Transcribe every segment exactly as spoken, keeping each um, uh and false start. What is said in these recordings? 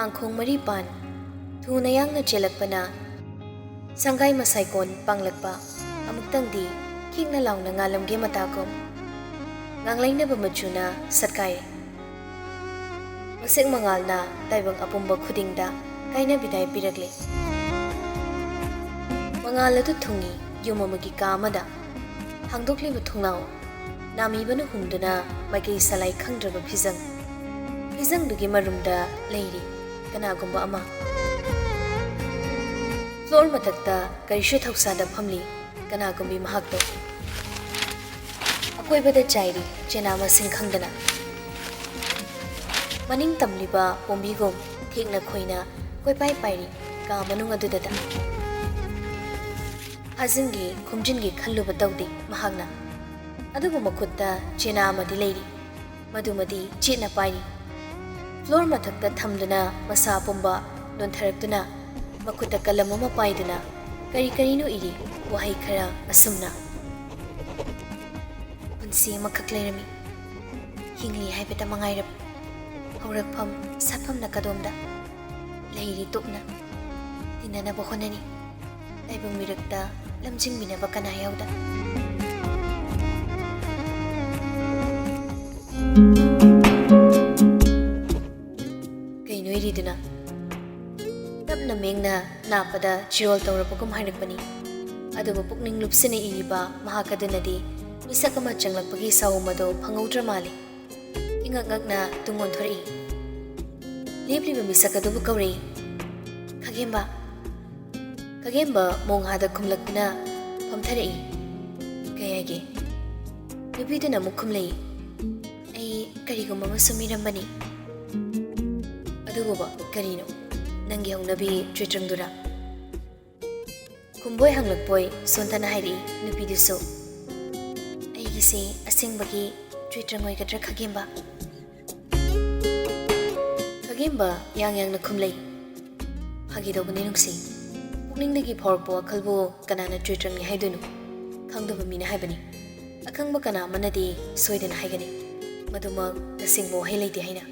ꯉꯥꯡꯈꯣꯡ ꯃꯔꯤ ꯄꯥꯟ ꯊꯨꯅ ꯌꯥꯡꯅ ꯆꯦꯜꯂꯛꯄꯅ ꯁꯪꯒꯥꯏ ꯃꯁꯥꯏꯀꯣꯟ ꯄꯥꯡꯂꯛꯄ ꯑꯃꯨꯛꯇꯪꯗꯤ ꯈꯤꯛꯅ ꯂꯥꯎꯅ ꯉꯥꯜꯂꯝꯒꯦ ꯃꯇꯥꯒꯨꯝ꯫ ꯉꯥꯡꯂꯩꯅꯕ ꯃꯆꯨꯅ ꯁꯠꯀꯥꯏ꯫ ꯃꯁꯦꯛ ꯃꯉꯥꯜꯅ ꯇꯥꯏꯕꯪ ꯑꯄꯨꯝꯕ ꯈꯨꯗꯤꯡꯗ ꯀꯥꯏꯅꯕꯤꯗꯥꯏ ꯄꯤꯔꯛꯂꯦ꯫ ꯃꯉꯥꯜ ꯑꯗꯨ ꯊꯨꯡꯏ ꯌꯨꯝ ꯑꯃꯒꯤ ꯀꯥ ꯑꯃꯗ꯫ ꯍꯥꯡꯗꯣꯛꯂꯤꯕ ꯊꯣꯡꯅꯥꯎ ꯅꯥꯃꯤꯕꯅ ꯍꯨꯝꯗꯨꯅ ꯃꯥꯏꯀꯩ ꯁꯂꯥꯏ ꯈꯪꯗ꯭ꯔꯕ ꯐꯤꯖꯪ꯫ ꯐꯤꯖꯪꯗꯨꯒꯤ ꯃꯔꯨꯝꯗ ꯂꯩꯔꯤ ꯀꯅꯥꯒꯨꯝꯕ ꯑꯃ꯫ ꯐ꯭ꯂꯣꯔ ꯃꯊꯛꯇ ꯀꯔꯤꯁꯨ ꯊꯧꯁꯥꯗ ꯐꯝꯂꯤ ꯀꯅꯥꯒꯨꯝꯕꯤ ꯃꯍꯥꯛꯇꯣ꯫ ꯑꯀꯣꯏꯕꯗ ꯆꯥꯏꯔꯤ ꯆꯦꯅꯥ ꯃꯁꯤꯡ ꯈꯪꯗꯅ꯫ ꯃꯅꯤꯡ ꯇꯝꯂꯤꯕ ꯄꯣꯝꯕꯤꯒꯨꯝ ꯊꯦꯛꯅ ꯈꯣꯏꯅ ꯀꯣꯏꯄꯥꯏ ꯄꯥꯏꯔꯤ ꯀꯥ ꯃꯅꯨꯡ ꯑꯗꯨꯗꯇ꯫ ꯐꯥꯖꯤꯟꯒꯦ ꯈꯨꯝꯖꯤꯟꯒꯦ ꯈꯜꯂꯨꯕ ꯇꯧꯗꯦ ꯃꯍꯥꯛꯅ꯫ ꯑꯗꯨꯕꯨ ꯃꯈꯨꯠꯇ ꯆꯦꯅꯥ ꯑꯃꯗꯤ ꯂꯩꯔꯤ꯫ ꯃꯗꯨꯃꯗꯤ ꯆꯦꯠꯅ ꯄꯥꯏꯔꯤ꯫ ꯐ꯭ꯂꯣꯔ ꯃꯊꯛꯇ ꯊꯝꯗꯨꯅ ꯃꯁꯥ ꯄꯨꯝꯕ ꯅꯣꯟꯊꯔꯛꯇꯨꯅ ꯃꯈꯨꯠꯇ ꯀꯂꯝ ꯑꯃ ꯄꯥꯏꯗꯨꯅ ꯀꯔꯤ ꯀꯔꯤꯅꯣ ꯏꯔꯤ꯫ ꯋꯥꯍꯩ ꯈꯔ ꯑꯁꯨꯝꯅ: ꯄꯨꯟꯁꯤ ꯑꯃꯈꯛ ꯂꯩꯔꯝꯃꯤ꯫ ꯍꯤꯡꯂꯤ ꯍꯥꯏꯕꯗ ꯃꯉꯥꯏꯔꯕ꯫ ꯍꯧꯔꯛꯐꯝ ꯁꯥꯠꯐꯝꯅ ꯀꯗꯣꯝꯗ? ꯂꯩꯔꯤ ꯇꯨꯞꯅ ꯇꯤꯟꯅꯅꯕ ꯍꯣꯠꯅꯔꯤ꯫ ꯇꯥꯏꯕꯪ ꯃꯤꯔꯛꯇ ꯂꯝꯖꯤꯡꯕꯤꯅꯕ ꯀꯅꯥ ꯌꯥꯎꯗ? ꯀꯩꯅꯣ ꯏꯔꯤꯗꯨꯅ? ꯇꯞꯅ ꯃꯦꯡꯅ ꯅꯥꯞꯄꯗ ꯆꯤꯔꯣꯜ ꯇꯧꯔꯕꯒꯨꯝ ꯍꯥꯏꯔꯛꯄꯅꯤ꯫ ꯑꯗꯨꯕꯨ ꯄꯨꯛꯅꯤꯡ ꯂꯨꯞꯁꯤꯟꯅ ꯏꯔꯤꯕ ꯃꯍꯥꯛ ꯑꯗꯨꯅꯗꯤ ꯃꯤꯁꯛ ꯑꯃ ꯆꯪꯂꯛꯄꯒꯤ ꯁꯥꯎꯝ ꯑꯗꯨ ꯐꯪꯍꯧꯗ꯭ꯔ ꯃꯥꯜꯂꯦ꯫ ꯏꯉꯛ ꯉꯛꯅ ꯇꯨꯡ ꯑꯣꯟꯊꯣꯔꯛꯏ꯫ ꯂꯦꯞꯂꯤꯕ ꯃꯤꯁꯛ ꯑꯗꯨꯕꯨ ꯀꯧꯔꯛꯏ꯫ "ꯈꯥꯒꯦꯝꯕ!" ꯈꯥꯒꯦꯝꯕ ꯃꯣꯡꯍꯥꯗ ꯈꯨꯝꯂꯛꯇꯨꯅ ꯐꯝꯊꯔꯛꯏ꯫ "ꯀꯩ ꯍꯥꯏꯒꯦ?" ꯅꯨꯄꯤꯗꯨꯅ ꯑꯃꯨꯛ ꯈꯨꯝꯂꯛꯏ꯫ "ꯑꯩ ꯀꯔꯤꯒꯨꯝꯕ ꯑꯃ ꯁꯨꯝ ꯏꯔꯝꯕꯅꯤ꯫" "ꯑꯗꯨꯕꯨꯕ ꯀꯔꯤꯅꯣ? ꯅꯪꯒꯤ ꯍꯧꯅꯕꯤ ꯆꯨꯏꯇ꯭ꯔꯪꯗꯨꯔꯥ?" ꯈꯨꯝꯕꯣꯏ ꯍꯪꯂꯛꯄꯣꯏ ꯁꯣꯟꯊꯅ ꯍꯥꯏꯔꯛꯏ ꯅꯨꯄꯤꯗꯨꯁꯨ꯫ "ꯑꯩꯒꯤꯁꯦ ꯑꯁꯦꯡꯕꯒꯤ ꯆꯨꯏꯇ꯭ꯔꯪ ꯑꯣꯏꯒꯗ꯭ꯔꯥ ꯈꯥꯒꯦꯝꯕ?" ꯈꯥꯒꯦꯝꯕ ꯌꯥꯡ ꯌꯥꯡꯅ ꯈꯨꯝꯂꯩ꯫ "ꯐꯥꯒꯤ ꯇꯧꯕꯅꯤ ꯅꯨꯡꯁꯤ꯫ ꯄꯨꯛꯅꯤꯡꯗꯒꯤ ꯐꯥꯎꯔꯛꯄ ꯋꯥꯈꯜꯕꯨ ꯀꯅꯥꯅ ꯆꯨꯏꯇ꯭ꯔꯪꯅꯤ ꯍꯥꯏꯗꯣꯏꯅꯣ? ꯈꯪꯗꯕ ꯃꯤꯅ ꯍꯥꯏꯕꯅꯤ꯫ ꯑꯈꯪꯕ ꯀꯅꯥ ꯑꯃꯅꯗꯤ ꯁꯣꯏꯗꯅ ꯍꯥꯏꯒꯅꯤ, ꯃꯗꯨꯃꯛ ꯇꯁꯦꯡꯕ ꯋꯥꯍꯩ ꯂꯩꯇꯦ ꯍꯥꯏꯅ꯫"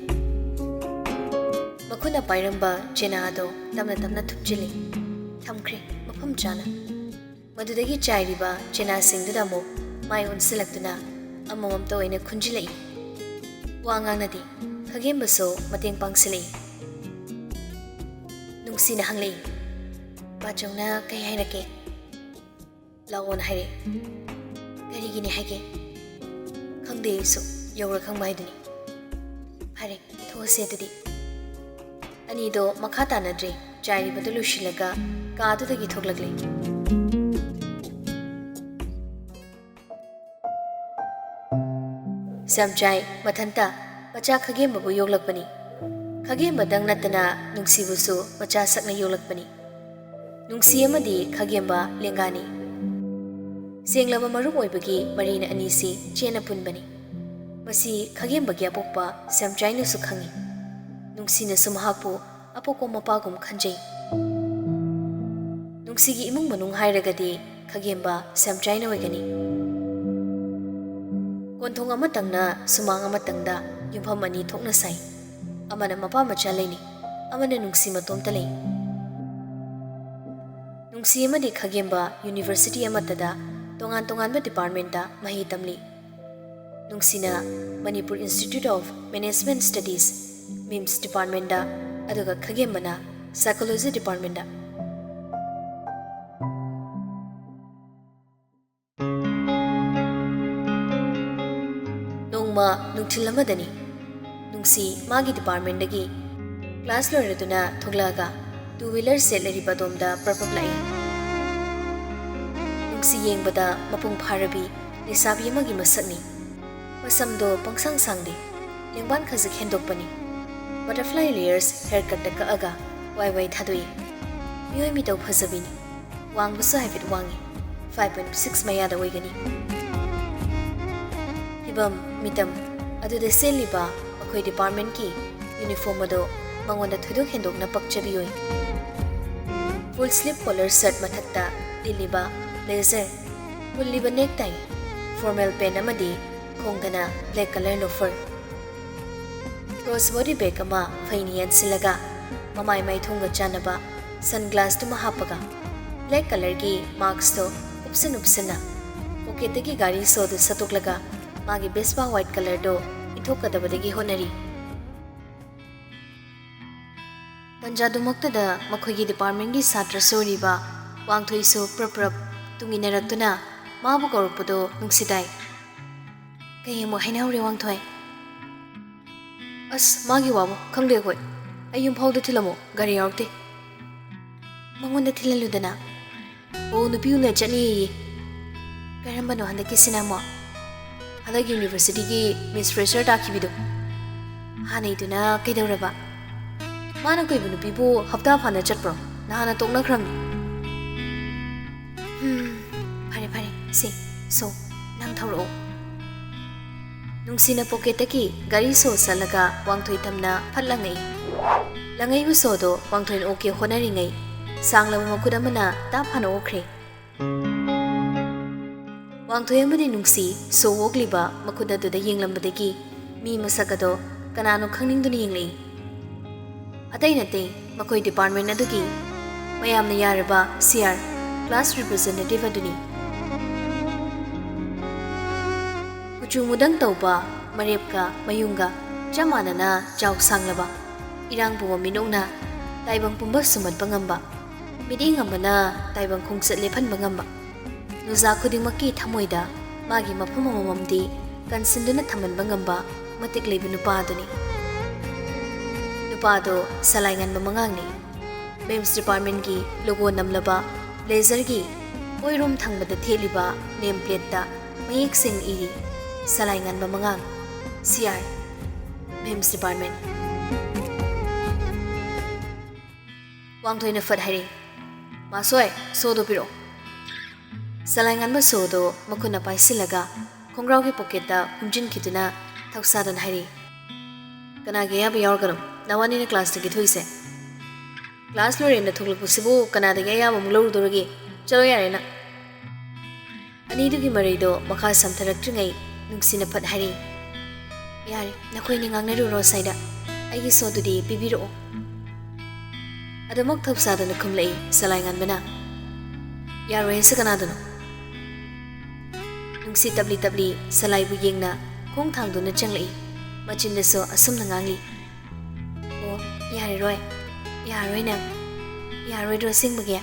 ꯃꯈꯨꯠꯅ ꯄꯥꯏꯔꯝꯕ ꯆꯦꯅꯥ ꯑꯗꯣ ꯇꯞꯅ ꯇꯞꯅ ꯊꯨꯞꯆꯤꯜꯂꯤ꯫ ꯊꯝꯈ꯭ꯔꯦ ꯃꯐꯝ ꯆꯥꯅ꯫ ꯃꯗꯨꯗꯒꯤ ꯆꯥꯏꯔꯤꯕ ꯆꯦꯅꯥꯁꯤꯡꯗꯨꯗ ꯑꯃꯨꯛ ꯃꯥꯏ ꯑꯣꯟꯁꯤꯜꯂꯛꯇꯨꯅ ꯑꯃꯃꯝꯇ ꯑꯣꯏꯅ ꯈꯨꯟꯖꯤꯜꯂꯛꯏ꯫ ꯋꯥ ꯉꯥꯡꯅꯗꯦ꯫ ꯈꯥꯒꯦꯝꯕꯁꯨ ꯃꯇꯦꯡ ꯄꯥꯡꯁꯤꯜꯂꯛꯏ꯫ ꯅꯨꯡꯁꯤꯅ ꯍꯪꯂꯛꯏ, "ꯕꯥꯆꯧꯅ ꯀꯩ ꯍꯥꯏꯔꯛꯀꯦ?" "ꯂꯥꯛꯑꯣꯅ ꯍꯥꯏꯔꯛꯑꯦ"꯫ "ꯀꯔꯤꯒꯤꯅꯤ ꯍꯥꯏꯒꯦ?" "ꯈꯪꯗꯦ ꯑꯩꯁꯨ, ꯌꯧꯔ ꯈꯪꯕ ꯍꯥꯏꯗꯨꯅꯤ"꯫ "ꯐꯔꯦ, ꯊꯣꯛꯑꯁꯦ ꯑꯗꯨꯗꯤ"꯫ ꯑꯅꯤꯗꯣ ꯃꯈꯥ ꯇꯥꯅꯗ꯭ꯔꯦ꯫ ꯆꯥꯏꯔꯤꯕꯗꯨ ꯂꯣꯏꯁꯤꯜꯂꯒ ꯀꯥꯗꯨꯗꯒꯤ ꯊꯣꯛꯂꯛꯂꯦ꯫ ꯁ꯭ꯌꯥꯝꯆꯥꯏ ꯃꯊꯟꯇ ꯃꯆꯥ ꯈꯥꯒꯦꯝꯕꯕꯨ ꯌꯣꯛꯂꯛꯄꯅꯤ꯫ ꯈꯥꯒꯦꯝꯕꯗꯪ ꯅꯠꯇꯅ ꯅꯨꯡꯁꯤꯕꯨꯁꯨ ꯃꯆꯥ ꯁꯛꯅ ꯌꯣꯛꯂꯛꯄꯅꯤ꯫ ꯅꯨꯡꯁꯤ ꯑꯃꯗꯤ ꯈꯥꯒꯦꯝꯕ ꯂꯦꯡꯒꯥꯅꯤ꯫ ꯁꯦꯡꯂꯕ ꯃꯔꯨꯞ ꯑꯣꯏꯕꯒꯤ ꯃꯔꯤꯅ ꯑꯅꯤꯁꯤ ꯆꯦꯠꯅ ꯄꯨꯟꯕꯅꯤ꯫ ꯃꯁꯤ ꯈꯥꯒꯦꯝꯕꯒꯤ ꯑꯄꯣꯛꯄ ꯁ꯭ꯌꯥꯝꯆꯥꯏꯅꯁꯨ ꯈꯪꯏ꯫ ꯅꯨꯡꯁꯤꯅꯁꯨ ꯃꯍꯥꯛꯄꯨ ꯑꯄꯣꯛꯄ ꯃꯄꯥꯒꯨꯝ ꯈꯟꯖꯩ꯫ ꯅꯨꯡꯁꯤꯒꯤ ꯏꯃꯨꯡ ꯃꯅꯨꯡ ꯍꯥꯏꯔꯒꯗꯤ ꯈꯥꯒꯦꯝꯕ ꯁ꯭ꯌꯥꯝꯆꯥꯏꯅ ꯑꯣꯏꯒꯅꯤ꯫ ꯀꯣꯟꯊꯣꯡ ꯑꯃꯇꯪꯅ ꯁꯨꯃꯥꯡ ꯑꯃꯇꯪꯗ ꯌꯨꯝꯐꯝ ꯑꯅꯤ ꯊꯣꯛꯅ ꯁꯥꯏ꯫ ꯑꯃꯅ ꯃꯄꯥ ꯃꯆꯥ ꯂꯩꯅꯤ, ꯑꯃꯅ ꯅꯨꯡꯁꯤ ꯃꯇꯣꯝꯇ ꯂꯩ꯫ ꯅꯨꯡꯁꯤ ꯑꯃꯗꯤ ꯈꯥꯒꯦꯝꯕ ꯌꯨꯅꯤꯚꯔꯁꯤꯇꯤ ꯑꯃꯠꯇꯗ ꯇꯣꯉꯥꯟ ꯇꯣꯉꯥꯟꯕ ꯗꯤꯄꯥꯔꯠꯃꯦꯟꯇ ꯃꯍꯩ ꯇꯝꯂꯤ꯫ ꯅꯨꯡꯁꯤꯅ Manipur institute of management studies, memes department, ꯑꯗꯨꯒ ꯈꯥꯒꯦꯝꯕꯅ ꯁꯥꯏꯀꯣꯂꯣꯖꯤ ꯗꯤꯄꯥꯔꯠꯃꯦꯟꯇ꯫ ꯅꯣꯡꯃ ꯅꯨꯡꯊꯤꯜ ꯑꯃꯗꯅꯤ꯫ ꯅꯨꯡꯁꯤ ꯃꯥꯒꯤ ꯗꯤꯄꯥꯔꯠꯃꯦꯟꯗꯒꯤ ꯀ꯭ꯂꯥꯁ ꯂꯣꯏꯔꯗꯨꯅ ꯊꯣꯛꯂꯛꯑꯒ ꯇꯨ ꯋꯤꯂꯔ ꯆꯦꯠꯂꯔꯤꯕ ꯑꯗꯣꯝꯗ ꯄ꯭ꯔꯞ ꯄ꯭ꯔꯞ ꯂꯥꯛꯏ꯫ ꯅꯨꯡꯁꯤ ꯌꯦꯡꯕꯗ ꯃꯄꯨꯡ ꯐꯥꯔꯕꯤ ꯂꯩꯁꯥꯕꯤ ꯑꯃꯒꯤ ꯃꯁꯛꯅꯤ꯫ ꯃꯁꯝꯗꯣ ꯄꯪꯁꯥꯡ ꯁꯥꯡꯗꯦ, ꯂꯦꯡꯕꯥꯟ ꯈꯖꯤꯛ ꯍꯦꯟꯗꯣꯛꯄꯅꯤ꯫ ꯕꯇꯔꯐ꯭ꯂꯥꯏ ꯂꯦꯌꯔꯁ ꯍꯦꯌꯔ ꯀꯠꯇ ꯀꯛꯑꯒ ꯋꯥꯏ ꯋꯥꯏ ꯊꯥꯗꯣꯛꯏ꯫ ꯃꯤꯑꯣꯏ ꯃꯤꯇꯧ ꯐꯖꯕꯤꯅꯤ꯫ ꯋꯥꯡꯕꯁꯨ ꯍꯥꯏꯐꯦꯠ ꯋꯥꯡꯉꯤ, ꯐꯥꯏꯚ ꯄꯣꯏꯟꯠ ꯁꯤꯛꯁ ꯃꯌꯥꯗ ꯑꯣꯏꯒꯅꯤ꯫ ꯐꯤꯕꯝ, ꯃꯤꯇꯝ ꯑꯗꯨꯗ ꯁꯦꯠꯂꯤꯕ ꯃꯈꯣꯏ ꯗꯤꯄꯥꯔꯠꯃꯦꯟꯠꯀꯤ ꯌꯨꯅꯤꯐꯣꯔꯝ ꯑꯗꯣ ꯃꯉꯣꯟꯗ ꯊꯣꯏꯗꯣꯛ ꯍꯦꯟꯗꯣꯛꯅ ꯄꯛꯆꯕꯤ ꯑꯣꯏ꯫ ꯐꯨꯜ ꯁ꯭ꯂꯤꯞ ꯀꯣꯂꯔ ꯁꯔꯠ ꯃꯊꯛꯇ ꯂꯤꯠꯂꯤꯕ ꯕ꯭ꯂꯦꯖꯔ, ꯄꯨꯜꯂꯤꯕ ꯅꯦꯛ ꯇꯥꯏ, ꯐꯣꯔꯃꯦꯜ ꯄꯦꯟꯠ ꯑꯃꯗꯤ ꯈꯣꯡꯗꯅ black colour loafer. Crossbody bag ꯑꯃ ꯐꯩꯅ ꯌꯥꯟꯁꯤꯜꯂꯒ, ꯃꯃꯥꯏ ꯃꯥꯏꯊꯣꯡꯒ ꯆꯥꯟꯅꯕ sunglass ꯇꯨꯃ ꯍꯥꯞꯄꯒ, black colour ꯒꯤ mask ꯇꯣ ꯎꯞꯁꯟ ꯎꯞꯁꯟꯅ, pocket ꯇꯒꯤ ꯒꯥꯔꯤ ꯁꯣꯗꯨ ꯁꯠꯇꯣꯛꯂꯒ, ꯃꯥꯒꯤ Vespa white colour ꯗꯣ ꯏꯟꯊꯣꯛꯀꯗꯕꯗꯒꯤ ꯍꯣꯠꯅꯔꯤ꯫ ꯇꯟꯖꯥꯗꯨꯃꯛꯇꯗ ꯃꯈꯣꯏꯒꯤ department ꯀꯤ ꯁꯥꯇ꯭ꯔꯁꯨ ꯑꯣꯏꯔꯤꯕ ꯋꯥꯡꯊꯣꯏꯁꯨ ꯄ꯭ꯔꯞ ꯄ꯭ꯔꯞ ꯇꯨꯡ ꯏꯟꯅꯔꯛꯇꯨꯅ ꯃꯥꯕꯨ ꯀꯧꯔꯛꯄꯗꯣ ꯅꯨꯡꯁꯤ ꯇꯥꯏ꯫ "ꯀꯩ ꯑꯃꯨꯛ ꯍꯥꯏꯅꯍꯧꯔꯦ, ꯋꯥꯡꯊꯣꯏ?" "ꯑꯁ, ꯃꯥꯒꯤ ꯋꯥꯕꯨ ꯈꯪꯗꯦ ꯑꯩꯈꯣꯏ꯫ ꯑꯩ ꯌꯨꯝ ꯐꯥꯎꯗ ꯊꯤꯜꯂꯝꯃꯣ, ꯒꯥꯔꯤ ꯌꯥꯎꯔꯛꯇꯦ꯫" "ꯃꯉꯣꯟꯗ ꯊꯤꯜꯍꯜꯂꯨꯗꯅ꯫" "ꯑꯣ, ꯅꯨꯄꯤ ꯎꯅ ꯆꯠꯅꯤꯌꯦ꯫" "ꯀꯔꯝꯕꯅꯣ ꯍꯟꯗꯛꯀꯤꯁꯤꯅ ꯑꯃꯨꯛ?" "ꯍꯟꯗꯛ university ꯒꯤ Miss Fresher ꯇꯥꯈꯤꯕꯤꯗꯣ꯫" "ꯍꯥꯟꯅꯩꯗꯨꯅ ꯀꯩꯗꯧꯔꯕ?" "ꯃꯥꯅ ꯀꯣꯏꯕ ꯅꯨꯄꯤꯕꯨ ꯍꯞꯇꯥ ꯐꯥꯅ ꯆꯠꯄ꯭ꯔꯣ? ꯅꯍꯥꯟꯅ ꯇꯣꯛꯅꯈ꯭ꯔꯕꯅꯤ꯫" "ꯍꯝ, ꯐꯔꯦ ꯐꯔꯦ, ꯁꯦ, ꯁꯣ, ꯅꯪ ꯊꯧꯔꯛꯑꯣ꯫" ꯅꯨꯡꯁꯤꯅ pocket ꯇꯒꯤ ꯒꯥꯔꯤ ꯁꯣ ꯆꯠꯂꯒ ꯋꯥꯡꯊꯣꯏ ꯇꯝꯅ ꯐꯠ ꯂꯪꯉꯛꯏ꯫ ꯂꯪꯉꯛꯏꯕ ꯁꯣꯗꯣ ꯋꯥꯡꯊꯣꯏꯅ ꯑꯣꯛꯀꯦ ꯍꯣꯠꯅꯔꯤꯉꯩ, ꯁꯥꯡꯂꯕ ꯃꯈꯨꯠ ꯑꯃꯅ ꯇꯥꯞ ꯐꯥꯅ ꯑꯣꯛꯈ꯭ꯔꯦ꯫ ꯋꯥꯡꯊꯣꯏ ꯑꯃꯗꯤ ꯅꯨꯡꯁꯤ ꯁꯣ ꯑꯣꯛꯂꯤꯕ ꯃꯈꯨꯠ ꯑꯗꯨꯗ ꯌꯦꯡꯂꯝꯕꯗꯒꯤ ꯃꯤ ꯃꯁꯛ ꯑꯗꯣ ꯀꯅꯥꯅꯣ ꯈꯪꯅꯤꯡꯗꯨꯅ ꯌꯦꯡꯂꯛꯏ꯫ ꯑꯇꯩ ꯅꯠꯇꯦ, ꯃꯈꯣꯏ department ꯑꯗꯨꯒꯤ ꯃꯌꯥꯝꯅ ꯌꯥꯔꯕ ꯁꯤ ꯑꯥꯔ, class representative ꯑꯗꯨꯅꯤ꯫ ꯀꯨꯆꯨ ꯃꯨꯗꯪ ꯇꯧꯕ, ꯃꯔꯦꯞꯀ ꯃꯌꯨꯡꯒ ꯆꯞ ꯃꯥꯟꯅꯅ ꯆꯥꯎ ꯁꯥꯡꯂꯕ, ꯏꯔꯥꯡ ꯄꯨꯕ ꯃꯤꯅꯣꯛꯅ ꯇꯥꯏꯕꯪ ꯄꯨꯝꯕ ꯁꯨꯝꯍꯠꯄ ꯉꯝꯕ, ꯃꯤꯠꯌꯦꯡ ꯑꯃꯅ ꯇꯥꯏꯕꯪ ꯈꯣꯡꯆꯠ ꯂꯦꯞꯍꯟꯕ ꯉꯝꯕ, ꯅꯨꯡꯖꯥ ꯈꯨꯗꯤꯡꯃꯛꯀꯤ ꯊꯃꯣꯏꯗ ꯃꯥꯒꯤ ꯃꯐꯝ ꯑꯃꯃꯝꯗꯤ ꯀꯟꯁꯤꯟꯗꯨꯅ ꯊꯝꯍꯟꯕ ꯉꯝꯕ ꯃꯇꯤꯛ ꯂꯩꯕ ꯅꯨꯄꯥ ꯑꯗꯨꯅꯤ꯫ ꯅꯨꯄꯥ ꯑꯗꯣ ꯁꯂꯥꯏ ꯉꯥꯟꯕ ꯃꯉꯥꯡꯅꯤ꯫ ꯃꯦꯝꯁ department ꯀꯤ logo ꯅꯝꯂꯕ blazer ꯒꯤ ꯑꯣꯏꯔꯣꯝ ꯊꯪꯕꯗ ꯊꯦꯠꯂꯤꯕ name plate ꯇ ꯃꯌꯦꯛ ꯁꯦꯡꯅ ꯏꯔꯤ, "ꯁꯂꯥꯏ ꯉꯥꯟꯕ ꯃꯉꯥꯡ, ꯁꯤ ꯑꯥꯔ, ꯃꯦꯝꯁ department꯫" ꯋꯥꯡꯊꯣꯏꯅ ꯐꯠ ꯍꯥꯏꯔꯤ, "ꯃꯥꯁꯣꯏ, ꯁꯣꯗꯣ ꯄꯤꯔꯛꯑꯣ꯫" ꯁꯂꯥꯏ ꯉꯥꯟꯕ ꯁꯣꯗꯣ ꯃꯈꯨꯠꯅ ꯄꯥꯏꯁꯤꯜꯂꯒ ꯈꯣꯡꯒ꯭ꯔꯥꯎꯒꯤ pocket ꯇ ꯍꯨꯝꯖꯤꯟꯈꯤꯗꯨꯅ ꯊꯧꯁꯥꯗꯅ ꯍꯥꯏꯔꯤ, "ꯀꯅꯥꯒꯤ ꯑꯌꯥꯕ ꯌꯥꯎꯔꯒꯅꯣ ꯅꯋꯥꯅꯤꯅ class ꯇꯒꯤ ꯊꯣꯛꯏꯁꯦ? Class ꯂꯣꯏꯔꯦꯅ ꯊꯣꯛꯂꯛꯄꯁꯤꯕꯨ ꯀꯅꯥꯗꯒꯤ ꯑꯌꯥꯕ ꯑꯃꯨꯛ ꯂꯧꯔꯨꯗꯧꯔꯒꯦ? ꯆꯠꯂꯣ ꯌꯥꯔꯦ ꯅꯪ꯫" ꯑꯅꯤꯗꯨꯒꯤ ꯃꯔꯩꯗꯣ ꯃꯈꯥ ꯁꯝꯊꯔꯛꯇ꯭ꯔꯤꯉꯩ ꯅꯨꯡꯁꯤꯅ ꯐꯠ ꯍꯥꯏꯔꯤ, "ꯌꯥꯔꯦ, ꯅꯈꯣꯏꯅꯤ ꯉꯥꯡꯅꯔꯨꯔꯣ ꯁ꯭ꯋꯥꯏꯗ꯫ ꯑꯩꯒꯤ ꯁꯣꯗꯨꯗꯤ ꯄꯤꯕꯤꯔꯛꯑꯣ꯫" ꯑꯗꯨꯃꯛ ꯊꯧꯁꯥꯗꯅ ꯈꯨꯝꯂꯛꯏ ꯁꯂꯥꯏ ꯉꯥꯟꯕꯅ꯫ "ꯌꯥꯔꯣꯏ ꯍꯥꯏꯁꯤ ꯀꯅꯥꯗꯅꯣ?" ꯅꯨꯡꯁꯤ ꯇꯞꯂꯤ ꯇꯞꯂꯤ ꯁꯂꯥꯏꯕꯨ ꯌꯦꯡꯅ ꯈꯣꯡ ꯊꯥꯡꯗꯨꯅ ꯆꯪꯂꯛꯏ꯫ ꯃꯆꯤꯟꯗꯁꯨ ꯑꯁꯨꯝꯅ ꯉꯥꯡꯂꯤ, "ꯑꯣ, ꯌꯥꯔꯔꯣꯏ, ꯌꯥꯔꯔꯣꯏ ꯅꯪ꯫ ꯌꯥꯔꯣꯏꯗ꯭ꯔꯣ ꯑꯁꯦꯡꯕꯒꯤ?"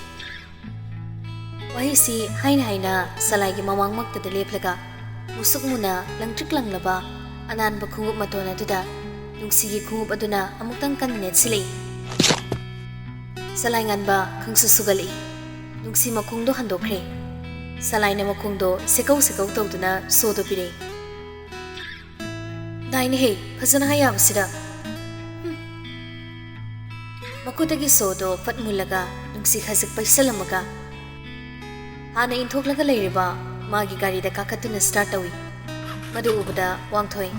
ꯋꯥꯍꯩꯁꯤ ꯍꯥꯏꯅ ꯍꯥꯏꯅ ꯁꯂꯥꯏꯒꯤ ꯃꯃꯥꯡꯃꯛꯇꯗ ꯂꯦꯞꯂꯒ ꯃꯨꯁꯨꯛ ꯃꯨꯅ ꯂꯪꯇ꯭ꯔꯤꯛ ꯂꯪꯂꯕ ꯑꯅꯥꯟꯕ ꯈꯣꯡꯎꯞ ꯃꯇꯣꯟ ꯑꯗꯨꯗ ꯅꯨꯡꯁꯤꯒꯤ ꯈꯣꯡꯎꯞ ꯑꯗꯨꯅ ꯑꯃꯨꯛꯇꯪ ꯀꯟꯅ ꯅꯦꯠꯁꯤꯜꯂꯛꯏ꯫ ꯁꯂꯥꯏ ꯉꯥꯟꯕ ꯈꯪꯁꯨ ꯁꯨꯒꯠꯂꯛꯏ꯫ ꯅꯨꯡꯁꯤ ꯃꯈꯣꯡꯗꯣ ꯍꯟꯗꯣꯛꯈ꯭ꯔꯦ꯫ ꯁꯂꯥꯏꯅ ꯃꯈꯣꯡꯗꯣ ꯁꯦꯀꯧ ꯁꯦꯀꯧ ꯇꯧꯗꯨꯅ ꯁꯣꯗꯣ ꯄꯤꯔꯛꯏ꯫ "ꯅꯥꯏꯅꯦꯍꯦ, ꯐꯖꯅ ꯍꯥꯏ ꯌꯥꯕꯁꯤꯗ꯫" ꯍꯨꯝ꯫ ꯃꯈꯨꯠꯇꯒꯤ ꯁꯣꯗꯣ ꯐꯠ ꯃꯨꯜꯂꯒ ꯅꯨꯡꯁꯤ ꯈꯖꯤꯛ ꯄꯩꯁꯜꯂꯝꯃꯒ ꯍꯥꯟꯅ ꯏꯟꯊꯣꯛꯂꯒ ꯂꯩꯔꯤꯕ ꯃꯥꯒꯤ ꯒꯥꯔꯤꯗ ꯀꯥꯈꯠꯇꯨꯅ start ꯇꯧꯏ꯫ ꯃꯗꯨ ꯎꯕꯗ ꯋꯥꯡꯊꯣꯏ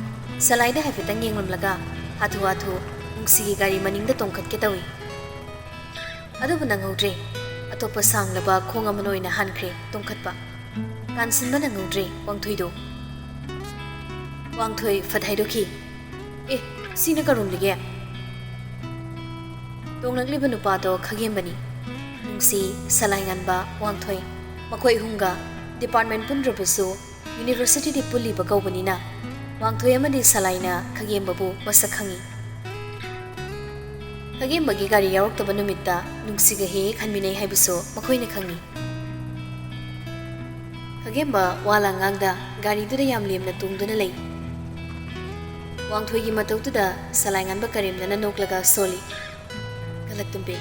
ꯁꯂꯥꯏꯗ ꯍꯥꯏꯐꯦꯠꯇꯪ ꯌꯦꯡꯂꯝꯂꯒ ꯍꯥꯊꯨ ꯍꯥꯊꯨ ꯅꯨꯡꯁꯤꯒꯤ ꯒꯥꯔꯤ ꯃꯅꯤꯡꯗ ꯇꯣꯡꯈꯠꯀꯦ ꯇꯧꯏ꯫ ꯑꯗꯨꯕꯨ ꯅꯪꯍꯧꯗ꯭ꯔꯦ꯫ ꯑꯇꯣꯞꯄ ꯁꯥꯡꯂꯕ ꯈꯣꯡ ꯑꯃꯅ ꯑꯣꯏꯅ ꯍꯥꯟꯈ꯭ꯔꯦ ꯇꯣꯡꯈꯠꯄ꯫ ꯀꯥꯟꯁꯤꯟꯕ ꯅꯪꯍꯧꯗ꯭ꯔꯦ ꯋꯥꯡꯊꯣꯏꯗꯣ꯫ ꯋꯥꯡꯊꯣꯏ ꯐꯠ ꯍꯥꯏꯗꯣꯛꯈꯤ, "ꯑꯦ, ꯁꯤꯅ ꯀꯔꯣꯝꯗꯒꯤ?" ꯇꯣꯡꯂꯛꯂꯤꯕ ꯅꯨꯄꯥꯗꯣ ꯈꯒꯦꯝꯕꯅꯤ꯫ ꯅꯨꯡꯁꯤ, ꯁꯂꯥꯏ ꯉꯥꯟꯕ, ꯋꯥꯡꯊꯣꯏ, ꯃꯈꯣꯏ ꯑꯍꯨꯝꯒ department ꯄꯨꯟꯗ꯭ꯔꯕꯁꯨ universityꯗꯤ ꯄꯨꯜꯂꯤꯕ ꯀꯧꯕꯅꯤꯅ ꯋꯥꯡꯊꯣꯏ ꯑꯃꯗꯤ ꯁꯂꯥꯏꯅ ꯈꯒꯦꯝꯕꯕꯨ ꯃꯁꯛ ꯈꯪꯏ꯫ ꯈꯒꯦꯝꯕꯒꯤ ꯒꯥꯔꯤ ꯌꯥꯎꯔꯛꯇꯕ ꯅꯨꯃꯤꯠꯇ ꯅꯨꯡꯁꯤꯒ ꯍꯦꯛ ꯍꯦꯛ ꯍꯟꯃꯤꯟꯅꯩ ꯍꯥꯏꯕꯁꯨ ꯃꯈꯣꯏꯅ ꯈꯪꯏ꯫ ꯈꯒꯦꯝꯕ ꯋꯥ ꯂꯥꯡ ꯉꯥꯡꯗ ꯒꯥꯔꯤꯗꯨꯗ ꯌꯥꯝ ꯂꯦꯝꯅ ꯇꯣꯡꯗꯨꯅ ꯂꯩ꯫ ꯋꯥꯡꯊꯣꯏꯒꯤ ꯃꯇꯧꯗꯨꯗ ꯁꯂꯥꯏ ꯉꯥꯟꯕ ꯀꯔꯦꯝꯅꯅ ꯅꯣꯛꯂꯒ ꯁꯣꯜꯂꯤ꯫ ꯒꯂꯠ ꯇꯨꯝꯕꯤ꯫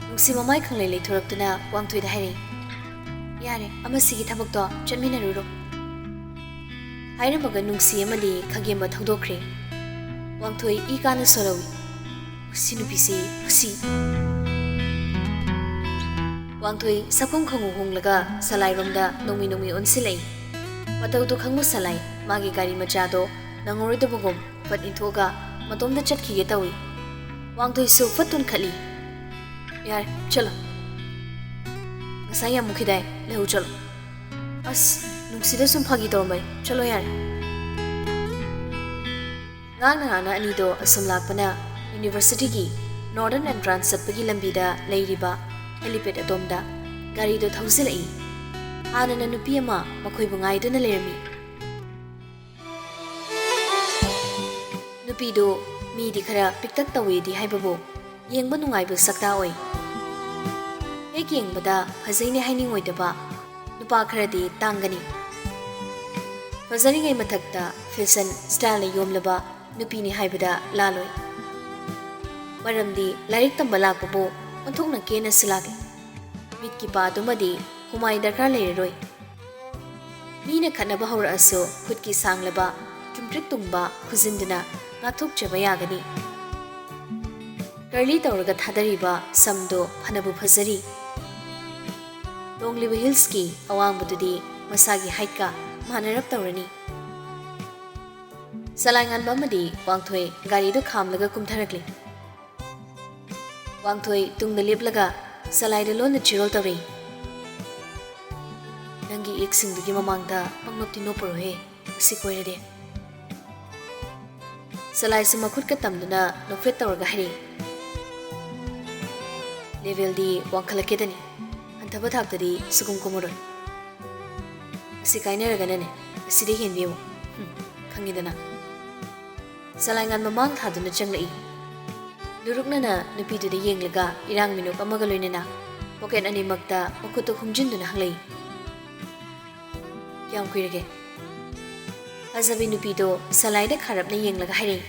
ꯅꯨꯡꯁꯤ ꯃꯃꯥꯏ ꯈꯪꯂꯩ ꯂꯩꯊꯣꯔꯛꯇꯨꯅ ꯋꯥꯡꯊꯣꯏꯗ ꯍꯥꯏꯔꯛꯏ, "ꯌꯥꯔꯦ, ꯑꯃꯁꯤꯒꯤ ꯊꯕꯛꯇꯣ ꯆꯠꯃꯤꯟꯅꯔꯨꯔꯣ꯫" ꯍꯥꯏꯔꯝꯃꯒ ꯅꯨꯡꯁꯤ ꯑꯃꯗꯤ ꯈꯒꯦꯝꯕ ꯊꯧꯗꯣꯛꯈ꯭ꯔꯦ꯫ ꯋꯥꯡꯊꯣꯏ ꯏ ꯀꯥꯅ ꯁꯣꯜꯍꯧꯏ꯫ "ꯃꯁꯤ ꯅꯨꯄꯤꯁꯤ, ꯃꯁꯤ꯫" ꯋꯥꯡꯊꯣꯏ ꯁꯛꯈꯣꯡ ꯈꯪꯉꯨ ꯍꯣꯡꯂꯒ ꯁꯂꯥꯏꯔꯣꯝꯗ ꯅꯣꯡꯃꯤ ꯅꯣꯡꯃꯤ ꯑꯣꯟꯁꯤꯜꯂꯛꯏ꯫ ꯃꯇꯧꯗꯨ ꯈꯪꯕ ꯁꯂꯥꯏ ꯃꯥꯒꯤ ꯒꯥꯔꯤ ꯃꯆꯥꯗꯣ ꯅꯪꯉꯔꯣꯏꯗꯕꯒꯨꯝ ꯐꯠ ꯏꯟꯊꯣꯛꯑꯒ ꯃꯇꯣꯝꯗ ꯆꯠꯈꯤꯒꯦ ꯇꯧꯏ꯫ ꯋꯥꯡꯊꯣꯏꯁꯨ ꯐꯠ ꯇꯨꯟꯈꯠꯂꯤ꯫ "ꯌꯥꯔꯦ, ꯆꯠꯂꯣ꯫ ꯉꯁꯥꯏ ꯌꯥꯝ ꯃꯨꯛꯈꯤꯗꯥꯏ, ꯂꯩꯍꯧ ꯆꯠꯂꯣ꯫" "ꯑꯁ, ꯅꯨꯡꯁꯤꯗ ꯁꯨꯝ ꯐꯥꯒꯤ ꯇꯧꯔꯝꯕꯅꯤ, ꯆꯠꯂꯣ ꯌꯥꯔꯦ꯫" ꯉꯥꯡꯅ ꯉꯥꯡꯅ ꯑꯅꯤꯗꯣ ꯑꯁꯨꯝ ꯂꯥꯛꯄꯅ universityꯒꯤ northern entrance ꯆꯠꯄꯒꯤ ꯂꯝꯕꯤꯗ ꯂꯩꯔꯤꯕ helipad ꯑꯗꯣꯝꯗ ꯒꯥꯔꯤꯗꯣ ꯊꯧꯖꯤꯜꯂꯛꯏ꯫ ꯍꯥꯟꯅꯅ ꯅꯨꯄꯤ ꯑꯃ ꯃꯈꯣꯏꯕꯨ ꯉꯥꯏꯗꯨꯅ ꯂꯩꯔꯝꯃꯤ꯫ ꯅꯨꯄꯤꯗꯨ ꯃꯤꯗꯤ ꯈꯔ ꯄꯤꯛꯇꯛ ꯇꯧꯏꯗꯤ ꯍꯥꯏꯕꯕꯨ ꯌꯦꯡꯕ ꯅꯨꯡꯉꯥꯏꯕ ꯁꯛꯇꯥ ꯑꯣꯏ꯫ ꯍꯦꯛ ꯌꯦꯡꯕꯗ ꯐꯖꯩꯅꯦ ꯍꯥꯏꯅꯤꯡꯉꯣꯏꯗꯕ ꯅꯨꯄꯥ ꯈꯔꯗꯤ ꯇꯥꯡꯒꯅꯤ꯫ ꯐꯖꯔꯤꯉꯩ ꯃꯊꯛꯇ fashion styleꯅ ꯌꯣꯝꯂꯕ ꯅꯨꯄꯤꯅꯤ ꯍꯥꯏꯕꯗ ꯂꯥꯜꯂꯣꯏ꯫ ꯃꯔꯝꯗꯤ ꯂꯥꯏꯔꯤꯛ ꯇꯝꯕ ꯂꯥꯛꯄꯕꯨ ꯑꯣꯟꯊꯣꯛꯅ ꯀꯦꯅꯁꯨ ꯂꯥꯛꯂꯤ꯫ ꯃꯤꯠꯀꯤ ꯄꯥꯗꯨꯃꯗꯤ ꯍꯨꯃꯥꯏ ꯗꯔꯀꯥꯔ ꯂꯩꯔꯔꯣꯏ꯫ ꯃꯤꯅ ꯈꯠꯅꯕ ꯍꯧꯔꯛꯑꯁꯨ ꯈꯨꯠꯀꯤ ꯁꯥꯡꯂꯕ ꯆꯨꯝꯇ꯭ꯔꯤꯛ ꯇꯨꯡꯕ ꯈꯨꯖꯤꯟꯗꯨꯅ ꯉꯥꯛꯊꯣꯛꯆꯕ ꯌꯥꯒꯅꯤ꯫ Curly ꯇꯧꯔꯒ ꯊꯥꯗꯔꯤꯕ ꯁꯝꯗꯣ ꯐꯅꯕꯨ ꯐꯖꯔꯤ꯫ ꯇꯣꯡꯂꯤꯕ heelsꯀꯤ ꯑꯋꯥꯡꯕꯗꯨꯗꯤ ꯃꯁꯥꯒꯤ heightꯀ ꯃꯥꯟꯅꯔꯞ ꯇꯧꯔꯅꯤ꯫ ꯆꯂꯥꯏ ꯉꯥꯟꯕ ꯑꯃꯗꯤ ꯋꯥꯡꯊꯣꯏ ꯒꯥꯔꯤꯗꯨ ꯈꯥꯝꯂꯒ ꯀꯨꯝꯊꯔꯛꯂꯤ꯫ ꯋꯥꯡꯊꯣꯏ ꯇꯨꯡꯗ ꯂꯦꯞꯂꯒ ꯆꯂꯥꯏꯗ ꯂꯣꯟꯅ ꯆꯤꯔꯣꯜ ꯇꯧꯔꯤ꯫ "ꯅꯪꯒꯤ ꯏꯛꯁꯤꯡꯗꯨꯒꯤ ꯃꯃꯥꯡꯗ ꯄꯪꯅꯣꯞꯇꯤ ꯅꯣꯞꯄꯔꯣꯏꯍꯦ, ꯃꯁꯤ ꯀꯣꯏꯔꯗꯤ꯫" ꯆꯂꯥꯏꯁꯨ ꯃꯈꯨꯠꯀ ꯇꯝꯗꯨꯅ ꯅꯣꯛꯐꯦꯠ ꯇꯧꯔꯒ ꯍꯥꯏꯔꯛꯏ꯫ "Levelꯗꯤ ꯋꯥꯡꯈꯠꯂꯛꯀꯦꯗꯅꯤ, ꯍꯟꯊꯕ ꯊꯥꯛꯇꯗꯤ ꯁꯨꯒꯨꯝ ꯀꯨꯝꯃꯔꯣꯏ꯫ ꯑꯁꯤ ꯀꯥꯏꯅꯔꯒꯅꯅꯦ, ꯑꯁꯤꯗ ꯍꯦꯟꯕꯤ ꯑꯃꯨꯛ, ꯍꯨꯝ, ꯈꯪꯉꯤꯗꯅ꯫" ꯆꯂꯥꯏꯉꯥꯟ ꯃꯃꯥꯡ ꯊꯥꯗꯨꯅ ꯆꯪꯂꯛꯏ꯫ ꯂꯨꯔꯨꯛꯅꯅ ꯅꯨꯄꯤꯗꯨꯗ ꯌꯦꯡꯂꯒ ꯏꯔꯥꯡ ꯃꯤꯅꯣꯛ ꯑꯃꯒ ꯂꯣꯏꯅꯅ pocket ꯑꯅꯤꯃꯛꯇ ꯃꯈꯨꯠꯇꯣ ꯈꯨꯝꯖꯤꯟꯗꯨꯅ ꯍꯪꯂꯛꯏ꯫ "ꯀꯌꯥꯝ ꯀꯨꯏꯔꯒꯦ?" ꯐꯖꯕꯤ ꯅꯨꯄꯤꯗꯣ ꯆꯂꯥꯏꯗ ꯈꯥꯔꯞꯅ ꯌꯦꯡꯂꯒ ꯍꯥꯏꯔꯛꯏ꯫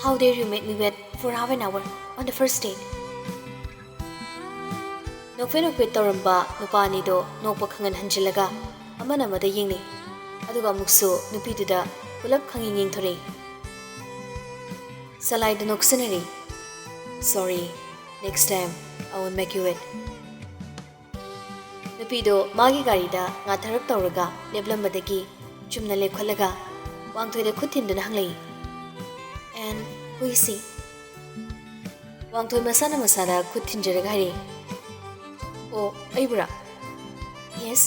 "How dare you make me wait for half an hour on the first date?" ꯅꯣꯛꯐꯦꯠ ꯅꯣꯛꯐꯦꯠ ꯇꯧꯔꯝꯕ ꯅꯨꯄꯥ ꯑꯅꯤꯗꯣ ꯅꯣꯛꯄ ꯈꯪꯍꯟ ꯍꯟꯖꯤꯜꯂꯒ ꯑꯃꯅ ꯑꯃꯗ ꯌꯦꯡꯅꯩ꯫ ꯑꯗꯨꯒ ꯑꯃꯨꯛꯁꯨ ꯅꯨꯄꯤꯗꯨꯗ ꯄꯨꯂꯞ ꯈꯪꯌꯦꯡ ꯌꯦꯡꯊꯣꯔꯛꯏ꯫ ꯆꯂꯥꯏꯗ ꯅꯣꯛꯁꯤꯟꯅꯔꯤ꯫ "Sorry, next time I won't make you wait." ꯅꯨꯄꯤꯗꯣ ꯃꯥꯒꯤ ꯒꯥꯔꯤꯗ ꯉꯥꯊꯔꯞ ꯇꯧꯔꯒ ꯂꯦꯞꯂꯝꯕꯗꯒꯤ ꯆꯨꯝꯅ ꯂꯦꯞꯈꯠꯂꯒ ꯋꯥꯡꯊꯣꯏꯗ ꯈꯨꯠ ꯊꯤꯟꯗꯨꯅ ꯍꯪꯂꯛꯏ꯫ "And who is he?" ꯋꯥꯡꯊꯣꯏ ꯃꯁꯥꯅ ꯃꯁꯥꯗ ꯈꯨꯠ ꯊꯤꯟꯖꯔꯒ ꯍꯥꯏꯔꯛꯏ꯫ "ꯑꯣ, ꯑꯩꯕꯨꯔꯥ?" "Yes."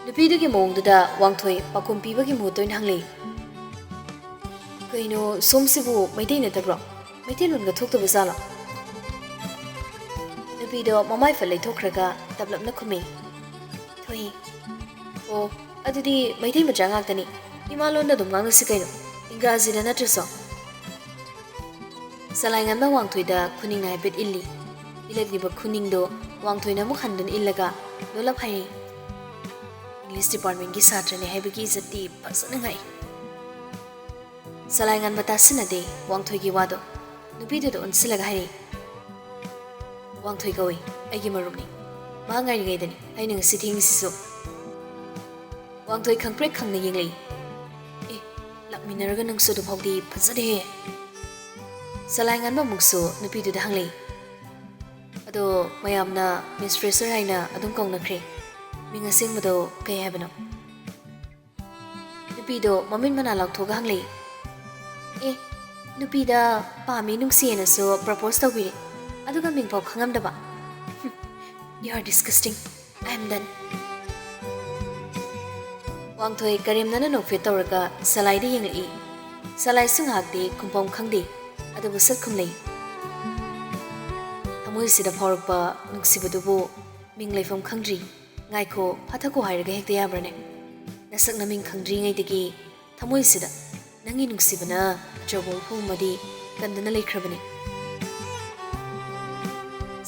ꯅꯨꯄꯤꯗꯨꯒꯤ ꯃꯑꯣꯡꯗꯨꯗ ꯋꯥꯡꯊꯣꯏ ꯄꯥꯎꯈꯨꯝ ꯄꯤꯕꯒꯤ ꯃꯍꯨꯠꯇ ꯑꯣꯏꯅ ꯍꯪꯂꯛꯏ꯫ "ꯀꯩꯅꯣ, ꯁꯣꯝꯁꯤꯕꯨ ꯃꯩꯇꯩ ꯅꯠꯇꯕ꯭ꯔꯣ? ꯃꯩꯇꯩꯂꯣꯟꯒ ꯊꯣꯛꯇꯕ ꯖꯥꯠꯂꯣ?" ꯅꯨꯄꯤꯗꯣ ꯃꯃꯥꯏ ꯐꯠ ꯂꯩꯊꯣꯛꯈ꯭ꯔꯒ ꯇꯞꯂꯞꯅ ꯈꯨꯝꯃꯤ꯫ "ꯊꯣꯏ꯫ ꯑꯣ, ꯑꯗꯨꯗꯤ ꯃꯩꯇꯩ ꯃꯆꯥ ꯉꯥꯛꯇꯅꯤ꯫ ꯏꯃꯥ ꯂꯣꯟꯗ ꯑꯗꯨꯝ ꯉꯥꯡꯅꯁꯤ ꯀꯩꯅꯣ, ꯏꯪꯒ꯭ꯔꯥꯖꯤꯗ ꯅꯠꯇ꯭ꯔꯁꯨ?" ꯆꯂꯥꯏꯉꯟꯕ ꯋꯥꯡꯊꯣꯏꯗ ꯈꯨꯅꯤꯡꯅ ꯍꯥꯏꯐꯦꯠ ꯏꯜꯂꯤ꯫ ꯏꯜꯂꯛꯂꯤꯕ ꯈꯨꯅꯤꯡꯗꯣ ꯋꯥꯡꯊꯣꯏꯅ ꯑꯃꯨꯛ ꯍꯟꯗꯨꯅ ꯏꯜꯂꯒ ꯂꯣꯜꯂꯞ ꯍꯥꯏꯔꯤ, "ꯏꯪꯂꯤꯁ ꯗꯤꯄꯥꯔꯠꯃꯦꯟꯒꯤ ꯁꯥꯇ꯭ꯔꯅꯤ ꯍꯥꯏꯕꯒꯤ ꯏꯖꯠꯇꯤ ꯐꯖꯅ ꯉꯥꯛꯏ꯫" ꯆꯂꯥꯏꯉꯟꯕ ꯇꯥꯁꯤꯟꯅꯗꯦ ꯋꯥꯡꯊꯣꯏꯒꯤ ꯋꯥꯗꯣ꯫ ꯅꯨꯄꯤꯗꯨꯗ ꯑꯣꯟꯁꯤꯜꯂꯒ ꯍꯥꯏꯔꯛꯏ, "ꯋꯥꯡꯊꯣꯏ ꯀꯧꯏ, ꯑꯩꯒꯤ ꯃꯔꯨꯞꯅꯤ꯫ ꯃꯥ ꯉꯥꯏꯔꯤꯉꯩꯗꯅꯤ ꯑꯩꯅ ꯉꯁꯤ ꯊꯦꯡꯉꯤꯁꯤꯁꯨ꯫" ꯋꯥꯡꯊꯣꯏ ꯈꯪꯄ꯭ꯔꯦꯛ ꯈꯪꯅ ꯌꯦꯡꯂꯛꯏ꯫ "ꯑꯦ, ꯂꯥꯛꯃꯤꯟꯅꯔꯒ ꯅꯪꯁꯨ ꯑꯗꯨꯐꯥꯎꯗꯤ ꯐꯖꯗꯦꯍꯦ꯫" ꯆꯂꯥꯏꯉꯟꯕ ꯑꯃꯨꯛꯁꯨ ꯅꯨꯄꯤꯗꯨꯗ ꯍꯪꯂꯛꯏ, "ꯑꯗꯣ ꯃꯌꯥꯝꯅ ꯃꯤꯁ ꯐ꯭ꯔꯦꯁꯔ ꯍꯥꯏꯅ ꯑꯗꯨꯝ ꯀꯧꯅꯈ꯭ꯔꯦ꯫ ꯃꯤꯡ ꯑꯁꯦꯡꯕꯗꯣ ꯀꯩ ꯍꯥꯏꯕꯅꯣ?" ꯅꯨꯄꯤꯗꯣ ꯃꯃꯤꯠ ꯃꯅꯥ ꯂꯥꯎꯊꯣꯛꯑꯒ ꯍꯪꯂꯛꯏ, "ꯑꯦ, ꯅꯨꯄꯤꯗ ꯄꯥꯝꯃꯤ ꯅꯨꯡꯁꯤꯌꯦꯅꯁꯨ ꯄ꯭ꯔꯄꯣꯁ ꯇꯧꯕꯤꯔꯦ, ꯑꯗꯨꯒ ꯃꯤꯡꯐꯥꯎ ꯈꯪꯉꯝꯗꯕ꯫ ꯍꯨꯝ, you are disgusting. I am done." ꯋꯥꯡꯊꯣꯏ ꯀꯔꯦꯝꯅꯅ ꯅꯣꯛꯐꯦꯠ ꯇꯧꯔꯒ ꯁꯂꯥꯏꯗ ꯌꯦꯡꯂꯛꯏ꯫ ꯁꯂꯥꯏꯁꯨ ꯉꯥꯏꯍꯥꯛꯇꯤ ꯈꯨꯝꯐꯝ ꯈꯪꯗꯦ, ꯑꯗꯨꯕꯨ ꯁꯠ ꯈꯨꯝꯂꯩ꯫ "ꯊꯃꯣꯏꯁꯤꯗ ꯐꯥꯎꯔꯛꯄ ꯅꯨꯡꯁꯤꯕꯗꯨꯕꯨ ꯃꯤꯡ ꯂꯩꯐꯝ ꯈꯪꯗ꯭ꯔꯤ꯫ ꯉꯥꯏꯈꯣ, ꯐꯥꯊꯈꯣ ꯍꯥꯏꯔꯒ ꯍꯦꯛꯇ ꯌꯥꯕ꯭ꯔꯅꯦ? ꯅꯁꯛ ꯅꯃꯤꯡ ꯈꯪꯗ꯭ꯔꯤꯉꯩꯗꯒꯤ ꯊꯃꯣꯏꯁꯤꯗ ꯅꯪꯒꯤ ꯅꯨꯡꯁꯤꯕꯅ ꯑꯆꯧꯕ ꯃꯐꯝ ꯑꯃꯗꯤ ꯀꯟꯗꯨꯅ ꯂꯩꯈ꯭ꯔꯕꯅꯤ꯫"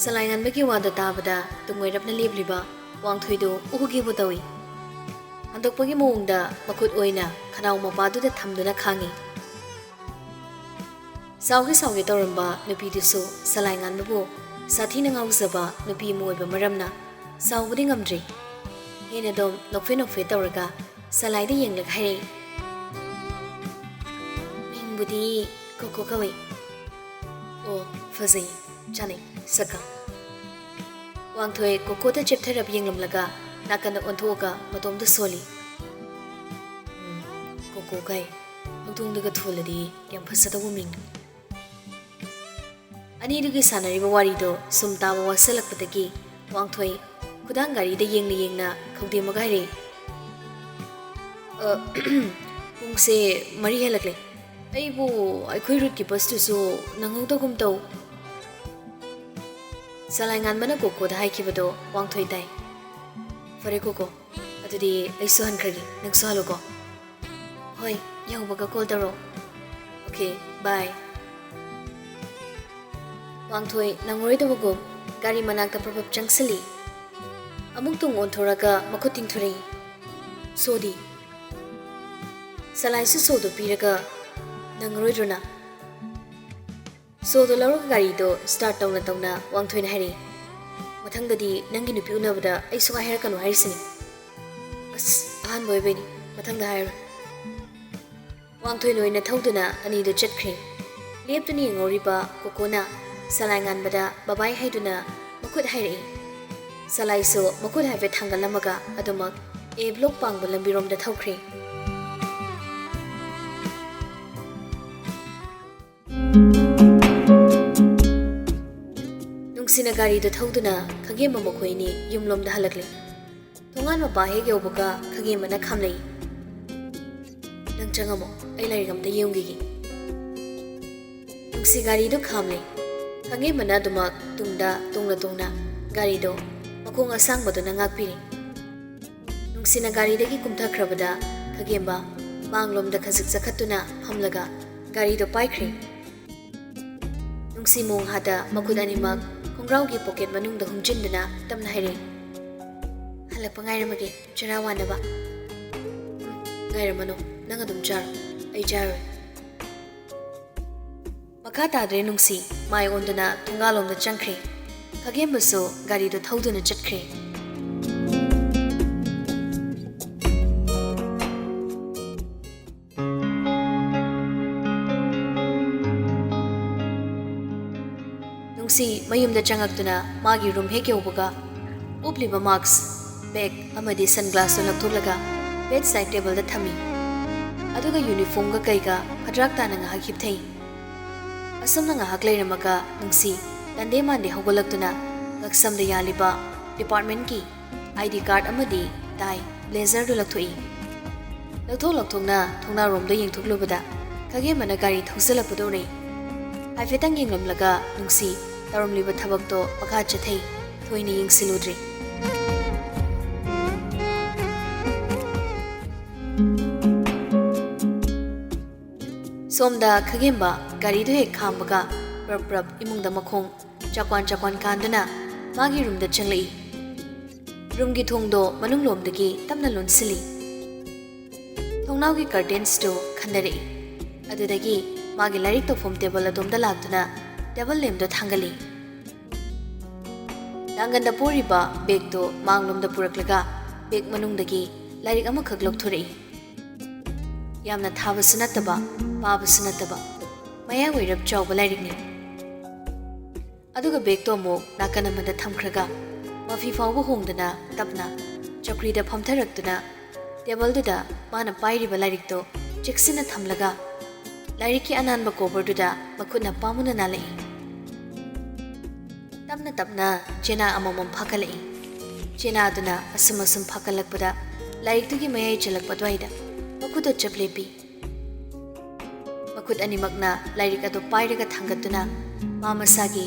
ꯆꯂꯥꯏꯉꯟꯕꯒꯤ ꯋꯥꯗꯣ ꯇꯥꯕꯗ ꯇꯨꯡ ꯑꯣꯏꯔꯞꯅ ꯂꯦꯞꯂꯤꯕ ꯋꯥꯡꯊꯣꯏꯗꯨ ꯎꯍꯨꯒꯦꯕꯨ ꯇꯧꯏ꯫ ꯍꯟꯗꯣꯛꯄꯒꯤ ꯃꯑꯣꯡꯗ ꯃꯈꯨꯠ ꯑꯣꯏꯅ ꯈꯅꯥꯎ ꯃꯄꯥꯗꯨꯗ ꯊꯝꯗꯨꯅ ꯈꯥꯡꯏ꯫ ꯁꯥꯎꯒꯦ ꯁꯥꯎꯒꯦ ꯇꯧꯔꯝꯕ ꯅꯨꯄꯤꯗꯨꯁꯨ ꯆꯂꯥꯏꯉꯟꯕꯕꯨ ꯁꯥꯊꯤꯅ ꯉꯥꯎꯖꯕ ꯅꯨꯄꯤ ꯑꯃ ꯑꯣꯏꯕ ꯃꯔꯝꯅ ꯁꯥꯎꯕꯗꯤ ꯉꯝꯗ꯭ꯔꯤ꯫ ꯍꯦꯟꯅ ꯑꯗꯨꯝ ꯅꯣꯛꯐꯦ ꯅꯣꯛꯐꯦ ꯇꯧꯔꯒ ꯆꯂꯥꯏꯗ ꯌꯦꯡꯂꯒ ꯍꯥꯏꯔꯛꯏ, "ꯃꯤꯡꯕꯨꯗꯤ ꯀꯣꯀꯣ ꯀꯧꯏ꯫ ꯑꯣ, ꯐꯖꯩ, ꯆꯥꯅꯩ, ꯁꯛꯀ꯫" ꯋꯥꯡꯊꯣꯏ ꯀꯣꯀꯣꯗ ꯆꯦꯞꯊꯔꯞ ꯌꯦꯡꯂꯝꯂꯒ ꯅꯥꯀꯟꯗ ꯑꯣꯟꯊꯣꯛꯑꯒ ꯃꯇꯣꯝꯇ ꯁꯣꯜꯂꯤ꯫ "ꯎꯝ, ꯀꯣꯀꯣ ꯀꯥꯏ꯫ ꯍꯧꯗꯣꯡꯗꯒ ꯊꯣꯜꯂꯗꯤ ꯌꯥꯝ ꯐꯖꯗꯧꯕ ꯃꯤꯡꯅꯤ꯫" ꯑꯅꯤꯗꯨꯒꯤ ꯁꯥꯟꯅꯔꯤꯕ ꯋꯥꯔꯤꯗꯣ ꯁꯨꯝ ꯇꯥꯕ ꯋꯥꯁꯤꯜꯂꯛꯄꯗꯒꯤ ꯋꯥꯡꯊꯣꯏ ꯈꯨꯗꯥꯡ ꯒꯥꯔꯤꯗ ꯌꯦꯡꯅ ꯌꯦꯡꯅ ꯈꯧꯗꯦꯝꯃꯒ ꯍꯥꯏꯔꯛꯏ, ꯑ, ꯄꯨꯡꯁꯦ ꯃꯔꯤ ꯍꯦꯜꯂꯛꯂꯦ꯫ ꯑꯩꯕꯨ ꯑꯩꯈꯣꯏ ꯔꯨꯠꯀꯤ ꯕꯁꯇꯨꯁꯨ ꯅꯪꯍꯧꯗꯒꯨꯝ ꯇꯧ꯫ ꯆꯂꯥꯏ ꯉꯥꯟꯕꯅ ꯀꯣꯀꯣꯗ ꯍꯥꯏꯈꯤꯕꯗꯣ ꯋꯥꯡꯊꯣꯏ ꯇꯥꯏ꯫ ꯐꯔꯦ ꯀꯣꯀꯣ, ꯑꯗꯨꯗꯤ ꯑꯩꯁꯨ ꯍꯟꯈ꯭ꯔꯒꯦ, ꯅꯪꯁꯨ ꯍꯜꯂꯨꯀꯣ꯫ ꯍꯣꯏ, ꯌꯧꯕꯒ ꯀꯣꯜ ꯇꯧꯔꯛꯑꯣ꯫ ꯑꯣꯀꯦ, ꯕꯥꯏ꯫ ꯋꯥꯡꯊꯣꯏ ꯅꯪꯉꯔꯣꯏꯗꯕꯒꯨꯝ ꯒꯥꯔꯤ ꯃꯅꯥꯛꯇ ꯄ꯭ꯔꯞ ꯄ꯭ꯔꯞ ꯆꯪꯁꯤꯜꯂꯤ꯫ ꯑꯃꯨꯛ ꯇꯨꯡ ꯑꯣꯟꯊꯣꯔꯒ ꯃꯈꯨꯠ ꯇꯤꯡꯊꯣꯔꯛꯏ꯫ ꯁꯣꯗꯤ꯫ ꯆꯂꯥꯏꯁꯨ ꯁꯣꯗꯣ ꯄꯤꯔꯒ, "ꯅꯪꯉꯔꯣꯏꯗ꯭ꯔꯣ ꯅꯪ?" ꯁꯣꯗꯣ ꯂꯧꯔꯒ ꯒꯥꯔꯤꯗꯣ ꯁ꯭ꯇꯥꯔꯠ ꯇꯧꯅ ꯇꯧꯅ ꯋꯥꯡꯊꯣꯏꯅ ꯍꯥꯏꯔꯛꯏ, "ꯃꯊꯪꯗꯗꯤ ꯅꯪꯒꯤ ꯅꯨꯄꯤ ꯎꯅꯕꯗ ꯑꯩ ꯁꯨꯡꯍꯥꯏ ꯍꯥꯏꯔꯛꯀꯅꯨ ꯍꯥꯏꯔꯤꯁꯤꯅꯤ꯫ ꯑꯁ, ꯑꯍꯥꯟꯕ ꯑꯣꯏꯕꯩꯅꯤ, ꯃꯊꯪꯗ ꯍꯥꯏꯔꯣꯏ꯫" ꯋꯥꯡꯊꯣꯏꯅ ꯑꯣꯏꯅ ꯊꯧꯗꯨꯅ ꯑꯅꯤꯗꯨ ꯆꯠꯈ꯭ꯔꯦ꯫ ꯂꯦꯞꯇꯨꯅ ꯌꯦꯡꯍꯧꯔꯤꯕ ꯀꯣꯀꯣꯅ ꯆꯂꯥꯏ ꯉꯥꯟꯕꯗ ꯕꯕꯥꯏ ꯍꯥꯏꯗꯨꯅ ꯃꯈꯨꯠ ꯍꯥꯏꯔꯛꯏ꯫ ꯆꯂꯥꯏꯁꯨ ꯃꯈꯨꯠ ꯍꯥꯏꯐꯦꯠ ꯊꯥꯡꯒꯠꯂꯝꯃꯒ ꯑꯗꯨꯃꯛ ꯑꯦ ꯕ꯭ꯂꯣꯛ ꯄꯥꯡꯕ ꯂꯝꯕꯤꯔꯣꯝꯗ ꯊꯧꯈ꯭ꯔꯦ꯫ ꯅꯨꯡꯁꯤꯅ ꯒꯥꯔꯤꯗꯨ ꯊꯧꯗꯨꯅ ꯈꯥꯒꯦꯝꯕ ꯃꯈꯣꯏ ꯑꯅꯤ ꯌꯨꯝꯂꯣꯝꯗ ꯍꯜꯂꯛꯂꯦ꯫ ꯊꯣꯡꯒꯥꯟ ꯃꯄꯥ ꯍꯦꯛ ꯌꯧꯕꯒ ꯈꯥꯒꯦꯝꯕꯅ ꯈꯥꯝꯂꯛꯏ꯫ "ꯅꯪ ꯆꯪꯉꯝꯃꯣ, ꯑꯩ ꯂꯥꯏꯔꯤꯛ ꯑꯝꯇ ꯌꯦꯡꯈꯤꯒꯦ꯫" ꯅꯨꯡꯁꯤ ꯒꯥꯔꯤꯗꯨ ꯈꯥꯝꯂꯦ꯫ ꯈꯥꯒꯦꯝꯕꯅ ꯑꯗꯨꯃꯛ ꯇꯨꯡꯗ ꯇꯣꯡꯅ ꯇꯣꯡꯅ ꯒꯥꯔꯤꯗꯣ ꯃꯈꯣꯡ ꯑꯁꯥꯡꯕꯗꯨꯅ ꯉꯥꯛꯄꯤꯔꯦ꯫ ꯅꯨꯡꯁꯤꯅ ꯒꯥꯔꯤꯗꯒꯤ ꯀꯨꯝꯊꯈ꯭ꯔꯕꯗ ꯈꯥꯒꯦꯝꯕ ꯃꯥꯡꯂꯣꯝꯗ ꯈꯖꯤꯛ ꯆꯈꯠꯇꯨꯅ ꯐꯝꯂꯒ ꯒꯥꯔꯤꯗꯣ ꯄꯥꯏꯈ꯭ꯔꯦ꯫ ꯅꯨꯡꯁꯤ ꯃꯣꯡ ꯍꯥꯗ ꯃꯈꯨꯠ ꯑꯅꯤꯃꯛ ꯈꯣꯡꯒ꯭ꯔꯥꯎꯒꯤ ꯄꯣꯀꯦꯠ ꯃꯅꯨꯡꯗ ꯍꯨꯝꯖꯤꯟꯗꯨꯅ ꯇꯞꯅ ꯍꯥꯏꯔꯛꯏ, "ꯍꯜꯂꯛꯄ ꯉꯥꯏꯔꯝꯃꯒꯦ, ꯆꯔꯥ ꯋꯥꯅꯕ꯫" "ꯎꯝ, ꯉꯥꯏꯔꯝꯃꯅꯨ, ꯅꯪ ꯑꯗꯨꯝ ꯆꯥꯔꯣ, ꯑꯩ ꯆꯥꯔꯣꯏ꯫" ꯃꯈꯥ ꯇꯥꯗ꯭ꯔꯦ ꯅꯨꯡꯁꯤ, ꯃꯥꯏ ꯑꯣꯟꯗꯨꯅ ꯊꯣꯡꯒꯥꯜꯂꯣꯝꯗ ꯆꯪꯈ꯭ꯔꯦ꯫ ꯈꯥꯒꯦꯝꯕꯁꯨ ꯒꯥꯔꯤꯗꯨ ꯊꯧꯗꯨꯅ ꯆꯠꯈ꯭ꯔꯦ꯫ ꯅꯨꯡꯁꯤ ꯃꯌꯨꯝꯗ ꯆꯪꯉꯛꯇꯨꯅ ꯃꯥꯒꯤ ꯔꯨꯝ ꯍꯦꯛ ꯌꯧꯕꯒ ꯎꯞꯂꯤꯕ ꯃꯥꯛꯁ, ꯕꯦꯒ ꯑꯃꯗꯤ ꯁꯟꯒ꯭ꯂꯥꯁꯇꯨ ꯂꯧꯊꯣꯛꯂꯒ ꯕꯦꯗ ꯁꯥꯏꯗ ꯇꯦꯕꯜꯗ ꯊꯝꯃꯤ꯫ ꯑꯗꯨꯒ ꯌꯨꯅꯤꯐꯣꯔꯝꯒ ꯀꯩꯒ ꯐꯗ꯭ꯔꯥꯛ ꯇꯥꯅ ꯉꯥꯏꯍꯥꯛ ꯍꯤꯞꯊꯩ꯫ ꯑꯁꯨꯝꯅ ꯉꯥꯏꯍꯥꯛ ꯂꯩꯔꯝꯃꯒ ꯅꯨꯡꯁꯤ ꯇꯟꯗꯦ ꯃꯥꯟꯗꯦ ꯍꯧꯒꯠꯂꯛꯇꯨꯅ ꯉꯛꯁꯝꯗ ꯌꯥꯜꯂꯤꯕ ꯗꯤꯄꯥꯔꯠꯃꯦꯟꯠꯀꯤ ꯑꯥꯏ ꯗꯤ ꯀꯥꯔꯗ ꯑꯃꯗꯤ ꯇꯥꯏ, ꯕ꯭ꯂꯦꯖꯔꯗꯨ ꯂꯧꯊꯣꯛꯏ꯫ ꯂꯧꯊꯣꯛ ꯂꯧꯊꯣꯛꯅ ꯊꯣꯡꯅꯥꯎꯔꯣꯝꯗ ꯌꯦꯡꯊꯣꯛꯂꯨꯕꯗ ꯈꯥꯒꯦꯝꯕꯅ ꯒꯥꯔꯤ ꯊꯧꯖꯤꯜꯂꯛꯄꯗꯨ ꯎꯔꯦ꯫ ꯍꯥꯏꯐꯦꯠꯇꯪ ꯌꯦꯡꯂꯝꯂꯒ ꯅꯨꯡꯁꯤ ꯇꯧꯔꯝꯂꯤꯕ ꯊꯕꯛꯇꯣ ꯃꯈꯥ ꯆꯠꯊꯩ꯫ ꯊꯣꯏꯅ ꯌꯦꯡꯁꯤꯜꯂꯨꯗ꯭ꯔꯦ꯫ ꯁꯣꯝꯗ ꯈꯥꯒꯦꯝꯕ ꯒꯥꯔꯤꯗꯨ ꯍꯦꯛ ꯈꯥꯝꯕꯒ ꯄ꯭ꯔꯞ ꯄ꯭ꯔꯞ ꯏꯃꯨꯡꯗ ꯃꯈꯣꯡ ꯆꯥꯛꯋꯥꯟ ꯆꯥꯛꯋꯥꯟ ꯀꯥꯟꯗꯨꯅ ꯃꯥꯒꯤ ꯔꯨꯝꯗ ꯆꯪꯂꯛꯏ꯫ ꯔꯨꯝꯒꯤ ꯊꯣꯡꯗꯣ ꯃꯅꯨꯡꯂꯣꯝꯗꯒꯤ ꯇꯞꯅ ꯂꯣꯟꯁꯤꯜꯂꯤ꯫ ꯊꯣꯡꯅꯥꯎꯒꯤ ꯀꯔꯇꯦꯟꯁꯇꯨ ꯈꯟꯗꯔꯛꯏ꯫ ꯑꯗꯨꯗꯒꯤ ꯃꯥꯒꯤ ꯂꯥꯏꯔꯤꯛ ꯇꯧꯐꯝ ꯇꯦꯕꯜ ꯑꯗꯣꯝꯗ ꯂꯥꯛꯇꯨꯅ ꯇꯦꯕꯜ ꯂꯦꯝꯗꯣ ꯊꯥꯡꯒꯠꯂꯤ꯫ ꯅꯥꯡꯒꯟꯗ ꯄꯣꯔꯤꯕ ꯕꯦꯒꯇꯨ ꯃꯥꯡꯂꯣꯝꯗ ꯄꯨꯔꯛꯂꯒ ꯕꯦꯒ ꯃꯅꯨꯡꯗꯒꯤ ꯂꯥꯏꯔꯤꯛ ꯑꯃꯈꯛ ꯂꯧꯊꯣꯔꯛꯏ꯫ ꯌꯥꯝꯅ ꯊꯥꯕꯁꯨ ꯅꯠꯇꯕ, ꯄꯥꯕꯁꯨ ꯅꯠꯇꯕ, ꯃꯌꯥꯏ ꯑꯣꯏꯔꯞ ꯆꯥꯎꯕ ꯂꯥꯏꯔꯤꯛꯅꯤ꯫ ꯑꯗꯨꯒ ꯕꯦꯒꯇꯣ ꯑꯃꯨꯛ ꯅꯥꯀꯟ ꯑꯃꯗ ꯊꯝꯈ꯭ꯔꯒ ꯃꯐꯤ ꯐꯥꯎꯕ ꯍꯣꯡꯗꯅ ꯇꯞꯅ ꯆꯧꯀ꯭ꯔꯤꯗ ꯐꯝꯊꯔꯛꯇꯨꯅ ꯇꯦꯕꯜꯗꯨꯗ ꯃꯥꯅ ꯄꯥꯏꯔꯤꯕ ꯂꯥꯏꯔꯤꯛꯇꯣ ꯆꯦꯛꯁꯤꯟꯅ ꯊꯝꯂꯒ ꯂꯥꯏꯔꯤꯛꯀꯤ ꯑꯅꯥꯟꯕ ꯀꯣꯕꯔꯗꯨꯗ ꯃꯈꯨꯠꯅ ꯄꯥꯝꯃꯨꯅ ꯅꯥꯜꯂꯛꯏ꯫ ꯇꯞꯅ ꯇꯞꯅ ꯆꯦꯅꯥ ꯑꯃꯃꯝ ꯐꯥꯀꯠꯂꯛꯏ꯫ ꯆꯦꯅꯥꯗꯨꯅ ꯑꯁꯨꯝ ꯑꯁꯨꯝ ꯐꯥꯀꯠꯂꯛꯄꯗ ꯂꯥꯏꯔꯤꯛꯇꯨꯒꯤ ꯃꯌꯥꯏ ꯆꯜꯂꯛꯄ ꯑꯗꯨꯋꯥꯏꯗ ꯃꯈꯨꯠꯇꯣ ꯆꯞ ꯂꯦꯞꯄꯤ꯫ ꯃꯈꯨꯠ ꯑꯅꯤꯃꯛꯅ ꯂꯥꯏꯔꯤꯛ ꯑꯗꯨ ꯄꯥꯏꯔꯒ ꯊꯥꯡꯒꯠꯇꯨꯅ ꯃꯥ ꯃꯁꯥꯒꯤ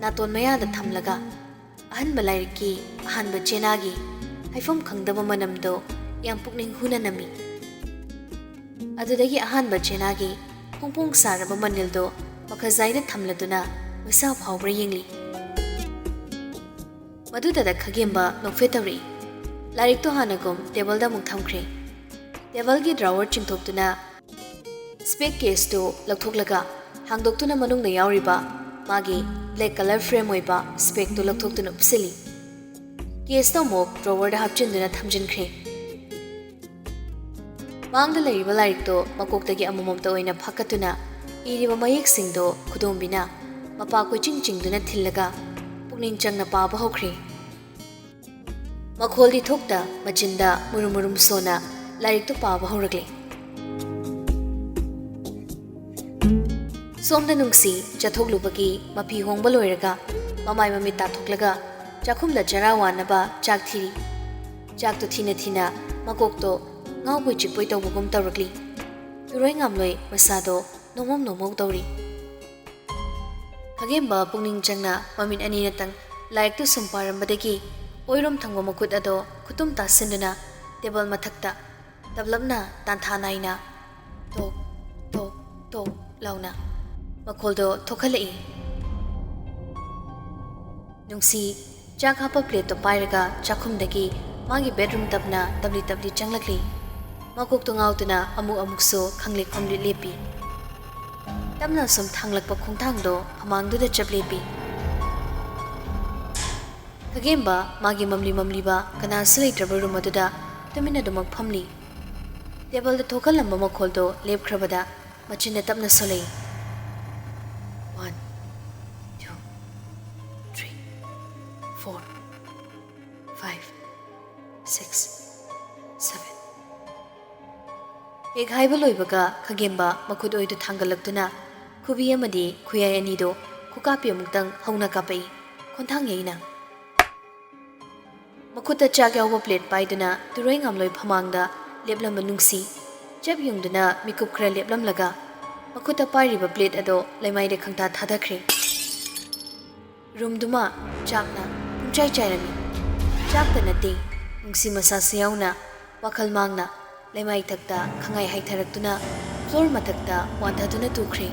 ꯅꯥꯇꯣꯟ ꯃꯌꯥꯗ ꯊꯝꯂꯒ ꯑꯍꯟꯕ ꯂꯥꯏꯔꯤꯛꯀꯤ ꯑꯍꯥꯟꯕ ꯆꯦꯅꯥꯒꯤ ꯍꯥꯏꯐꯝ ꯈꯪꯗꯕ ꯃꯅꯝꯗꯣ ꯌꯥꯝ ꯄꯨꯛꯅꯤꯡ ꯍꯨꯅ ꯅꯝꯃꯤ꯫ ꯑꯗꯨꯗꯒꯤ ꯑꯍꯥꯟꯕ ꯆꯦꯅꯥꯒꯤ ꯐꯣꯡ ꯐꯣꯡ ꯁꯥꯔꯕ ꯃꯅꯤꯜꯗꯣ ꯃꯈꯖꯥꯏꯗ ꯊꯝꯂꯗꯨꯅ ꯃꯩꯁꯥ ꯐꯥꯎꯕ꯭ꯔꯥ ꯌꯦꯡꯂꯤ꯫ ꯃꯗꯨꯗꯗ ꯈꯥꯒꯦꯝꯕ ꯅꯣꯛꯐꯦꯠ ꯇꯧꯔꯛꯏ꯫ ꯂꯥꯏꯔꯤꯛꯇꯣ ꯍꯥꯟꯅꯒꯨꯝ ꯇꯦꯕꯜꯗ ꯑꯃꯨꯛ ꯊꯝꯈ꯭ꯔꯦ꯫ ꯇꯦꯕꯜꯒꯤ ꯗ꯭ꯔꯥꯋꯔ ꯆꯤꯡꯊꯣꯛꯇꯨꯅ ꯁ꯭ꯄꯦꯛ ꯀꯦꯁꯇꯨ ꯂꯧꯊꯣꯛꯂꯒ ꯍꯥꯡꯗꯣꯛꯇꯨꯅ ꯃꯅꯨꯡꯗ ꯌꯥꯎꯔꯤꯕ ꯃꯥꯒꯤ ꯕ꯭ꯂꯦꯛ ꯀꯂꯔ ꯐ꯭ꯔꯦꯝ ꯑꯣꯏꯕ ꯁ꯭ꯄꯦꯛꯇꯨ ꯂꯧꯊꯣꯛꯇꯨꯅ ꯎꯞꯁꯤꯜꯂꯤ꯫ ꯀꯦꯁꯇꯣ ꯑꯃꯨꯛ ꯗ꯭ꯔꯣꯋꯔꯗ ꯍꯥꯞꯆꯤꯟꯗꯨꯅ ꯊꯝꯖꯤꯟꯈ꯭ꯔꯦ꯫ ꯃꯥꯡꯗ ꯂꯩꯔꯤꯕ ꯂꯥꯏꯔꯤꯛꯇꯣ ꯃꯀꯣꯛꯇꯒꯤ ꯑꯃꯃꯝꯇ ꯑꯣꯏꯅ ꯐꯥꯀꯠꯇꯨꯅ ꯏꯔꯤꯕ ꯃꯌꯦꯛꯁꯤꯡꯗꯣ ꯈꯨꯗꯣꯝꯕꯤꯅ ꯃꯄꯥ ꯀꯣꯏꯆꯤꯡ ꯆꯤꯡꯗꯨꯅ ꯊꯤꯜꯂꯒ ꯄꯨꯛꯅꯤꯡ ꯆꯪꯅ ꯄꯥꯕ ꯍꯧꯈ꯭ꯔꯦ꯫ ꯃꯈꯣꯜꯗꯤ ꯊꯣꯛꯇ ꯃꯆꯤꯟꯗ ꯃꯨꯔꯨꯝ ꯃꯨꯔꯨꯝ ꯁꯣꯟꯅ ꯂꯥꯏꯔꯤꯛꯇꯨ ꯄꯥꯕ ꯍꯧꯔꯛꯂꯦ꯫ ꯁꯣꯝꯗ ꯅꯨꯡꯁꯤ ꯆꯠꯊꯣꯛꯂꯨꯕꯒꯤ ꯃꯐꯤ ꯍꯣꯡꯕ ꯂꯣꯏꯔꯒ ꯃꯃꯥꯏ ꯃꯃꯤꯠ ꯇꯥꯊꯣꯛꯂꯒ ꯆꯥꯛꯈꯨꯝꯗ ꯆꯔꯥ ꯋꯥꯅꯕ ꯆꯥꯛ ꯊꯤꯔꯤ꯫ ꯆꯥꯛꯇꯨ ꯊꯤꯅ ꯊꯤꯅ ꯃꯀꯣꯛꯇꯣ ꯉꯥꯎꯕꯣꯏ ꯆꯤꯛꯄꯣꯏ ꯇꯧꯕꯒꯨꯝ ꯇꯧꯔꯛꯂꯤ꯫ ꯇꯨꯔꯣꯏ ꯉꯥꯝꯂꯣꯏ ꯃꯁꯥꯗꯣ ꯅꯣꯡꯃꯝ ꯅꯣꯡꯃꯧ ꯇꯧꯔꯤ꯫ ꯈꯥꯒꯦꯝꯕ ꯄꯨꯛꯅꯤꯡ ꯆꯪꯅ ꯃꯃꯤꯠ ꯑꯅꯤꯅꯇꯪ ꯂꯥꯏꯔꯤꯛꯇꯨ ꯁꯨꯝ ꯄꯥꯔꯝꯕꯗꯒꯤ ꯑꯣꯏꯔꯣꯝ ꯊꯪꯕ ꯃꯈꯨꯠ ꯑꯗꯣ ꯈꯨꯇꯨꯝ ꯇꯥꯁꯤꯟꯗꯨꯅ ꯇꯦꯕꯜ ꯃꯊꯛꯇ ꯇꯞꯂꯞꯅ ꯇꯥꯟꯊꯥ ꯅꯥꯏꯅ ꯇꯣꯛ, ꯇꯣꯛ, ꯇꯣꯛ ꯂꯥꯎꯅ ꯃꯈꯣꯜꯗꯣ ꯊꯣꯛꯍꯜꯂꯛꯏ꯫ ꯅꯨꯡꯁꯤ ꯆꯥꯛ ꯍꯥꯞꯄ ꯄ꯭ꯂꯦꯠꯇꯣ ꯄꯥꯏꯔꯒ ꯆꯥꯛꯈꯨꯝꯗꯒꯤ ꯃꯥꯒꯤ ꯕꯦꯗꯔꯨꯝ ꯇꯞꯅ ꯇꯞꯂꯤ ꯇꯞꯂꯤ ꯆꯪꯂꯛꯂꯤ꯫ ꯃꯀꯣꯛꯇꯣ ꯉꯥꯎꯗꯨꯅ ꯑꯃꯨꯛ ꯑꯃꯨꯛꯁꯨ ꯈꯪꯂꯦꯛ ꯈꯪꯂꯦꯛ ꯂꯦꯞꯄꯤ꯫ ꯇꯞꯅ ꯁꯨꯝ ꯊꯥꯡꯂꯛꯄ ꯈꯣꯡꯊꯥꯡꯗꯣ ꯐꯃꯥꯡꯗꯨꯗ ꯆꯞ ꯂꯦꯞꯄꯤ꯫ ꯈꯥꯒꯦꯝꯕ ꯃꯥꯒꯤ ꯃꯝꯂꯤ ꯃꯝꯂꯤꯕ ꯀꯅꯥꯁꯨ ꯂꯩꯇ꯭ꯔꯕ ꯔꯨꯝ ꯑꯗꯨꯗ ꯇꯨꯃꯤꯟꯅꯗꯨꯃꯛ ꯐꯝꯂꯤ꯫ ꯇꯦꯕꯜꯗ ꯊꯣꯛꯍꯜꯂꯝꯕ ꯃꯈꯣꯜꯗꯣ ꯂꯦꯞꯈ꯭ꯔꯕꯗ ꯃꯆꯤꯟꯅ ꯇꯞꯅ ꯁꯣꯜꯂꯛꯏ꯫ One, two, three, four, five, six, seven. ꯍꯦꯛ ꯍꯥꯏꯕ ꯂꯣꯏꯕꯒ ꯈꯥꯒꯦꯝꯕ ꯃꯈꯨꯠ ꯑꯣꯏꯗꯨ ꯊꯥꯡꯒꯠꯂꯛꯇꯨꯅ ꯈꯨꯕꯤ ꯑꯃꯗꯤ ꯈꯨꯌꯥꯏ ꯑꯅꯤꯗꯣ ꯈꯨꯀꯥꯞꯄꯤ ꯑꯃꯨꯛꯇꯪ ꯍꯧꯅ ꯀꯥꯞꯄꯛꯏ꯫ ꯈꯣꯟꯊꯥꯡ ꯌꯩꯅ ꯃꯈꯨꯠꯇ ꯆꯥꯛ ꯌꯥꯎꯕ ꯄ꯭ꯂꯦꯠ ꯄꯥꯏꯗꯨꯅ ꯇꯨꯔꯣꯏ ꯉꯥꯝꯂꯣꯏ ꯐꯃꯥꯡꯗ ꯂꯦꯞꯂꯝꯕ ꯅꯨꯡꯁꯤ ꯆꯞ ꯌꯨꯡꯗꯨꯅ ꯃꯤꯀꯨꯞ ꯈꯔ ꯂꯦꯞꯂꯝꯂꯒ ꯃꯈꯨꯠꯇ ꯄꯥꯏꯔꯤꯕ ꯄ꯭ꯂꯦꯠ ꯑꯗꯣ ꯂꯩꯃꯥꯏꯗ ꯈꯪꯇꯥ ꯊꯥꯗꯈ꯭ꯔꯦ꯫ ꯔꯨꯝꯗꯨꯃ ꯆꯥꯛꯅ ꯄꯨꯡꯆꯥꯏ ꯆꯥꯏꯔꯝꯃꯤ꯫ ꯆꯥꯛꯇ ꯅꯠꯇꯦ, ꯅꯨꯡꯁꯤ ꯃꯁꯥꯁꯨ ꯌꯥꯎꯅ ꯋꯥꯈꯜ ꯃꯥꯡꯅ ꯂꯩꯃꯥꯏꯊꯛꯇ ꯈꯪꯉꯥꯏ ꯍꯥꯏꯊꯔꯛꯇꯨꯅ ꯐ꯭ꯂꯣꯔ ꯃꯊꯛꯇ ꯋꯥꯟꯊꯗꯨꯅ ꯇꯨꯈ꯭ꯔꯦ꯫